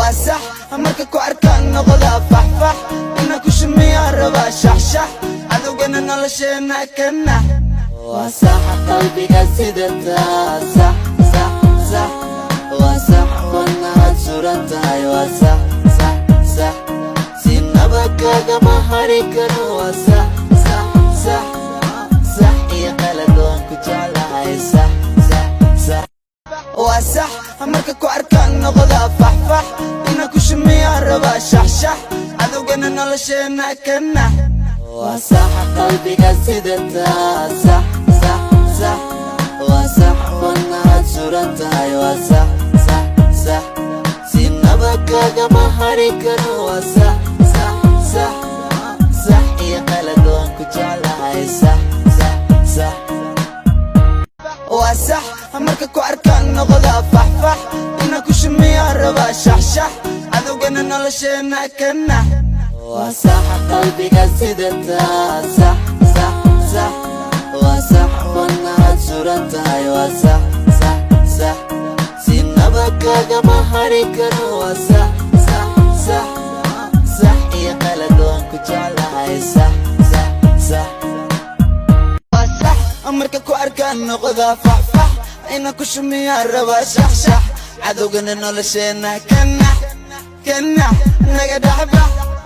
Waa sax, marka ku arkaan noqdaa faxfax, ina ku shumiyaa rabaa shaxshax, cadowgana nolosheena ka nax. Waa sax, qalbiga sidataa, sax, sax, sax. Waa sax, wadnahaad suran tahay. Waa sax, sax, sax, sinaba kagama hari karo. Waa sax, sax, sax, sax iyo qalad, waan ku jeclahay, sax, sax, sax. Waa sax, marka ku arkaan noqdaa faxfax, ina ku shumiyaa rabaa shaxshax, cadowgana nolosheena ka nax. Waa sax, qalbiga sidataa, sax, sax, sax. Waa sax, wadnahaad suran tahay. Waa sax, sax, sax, sinaba kagama hari karo. Waa sax, sax, sax, sax iyo qalad, waan ku jeclahay, sax, sax, sax. Waa sax, marka ku arkaan noqdaa faxfax, ina ku shumiyaa rabaa shaxshax, cadowgana nolosheena ka nax. Waa sax, qalbiga sidataa, sax, sax, sax. Waa sax, wadnahaad suran tahay. Waa sax, sax, sax, sinaba kagama hari karo. Waa sax, sax, sax, sax iyo qalad, waan ku jeclahay, sax, sax, sax. Waa sax, marka ku arkaan noqdaa faxfax, ina ku shumiyaa rabaa shaxshax, cadowgana nolosheena ka nax, ka nax, naga dhexbax.